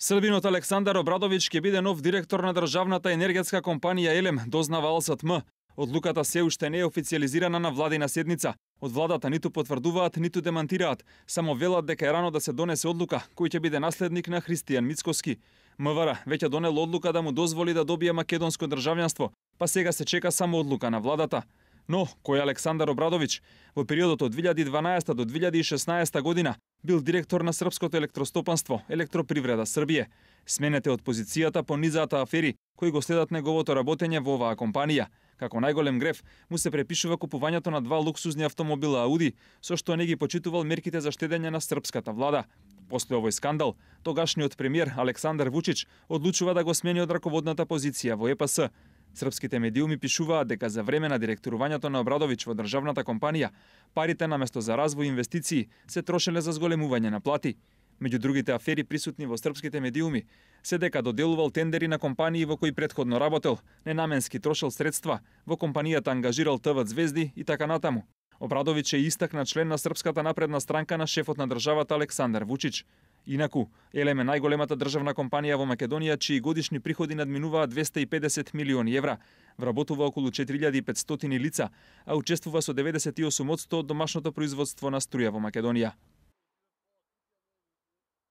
Србинот Александар Обрадовиќ ќе биде нов директор на државната енергетска компанија Елем, дознава АЛСАТМ. Одлуката се уште не е официјализирана на владина седница. Од владата ниту потврдуваат, ниту демантираат, само велат дека е рано да се донесе одлука кој ќе биде наследник на Христијан Мицкоски. МВР веќе донело одлука да му дозволи да добие македонско државјанство, па сега се чека само одлука на владата. Но, кој е Александар Обрадовиќ? Во периодот од 2012 до 2016 година бил директор на српското електростопанство, Електропривреда Србије. Сменете од позицијата по низата афери кои го следат неговото работење во оваа компанија. Како најголем греф му се препишува купувањето на 2 луксузни автомобила Ауди, со што не ги почитувал мерките за штедење на српската влада. После овој скандал, тогашниот премиер Александар Вучич одлучува да го смени од раководната позиција во ЕПС. Српските медиуми пишуваат дека за време на директурувањето на Обрадовиќ во државната компанија, парите наместо за развој и инвестиции се трошеле за зголемување на плати. Меѓу другите афери присутни во српските медиуми се дека доделувал тендери на компании во кои претходно работел, ненаменски трошел средства, во компанијата ангажирал ТВ Звезди и така натаму. Обрадовиќ е истакнат член на Српската напредна странка на шефот на државата Александар Вучич. Инаку, Елем е најголемата државна компанија во Македонија, чии годишни приходи надминуваат 250 милиони евра, вработува околу 4500 лица, а учествува со 98% од домашното производство на струја во Македонија.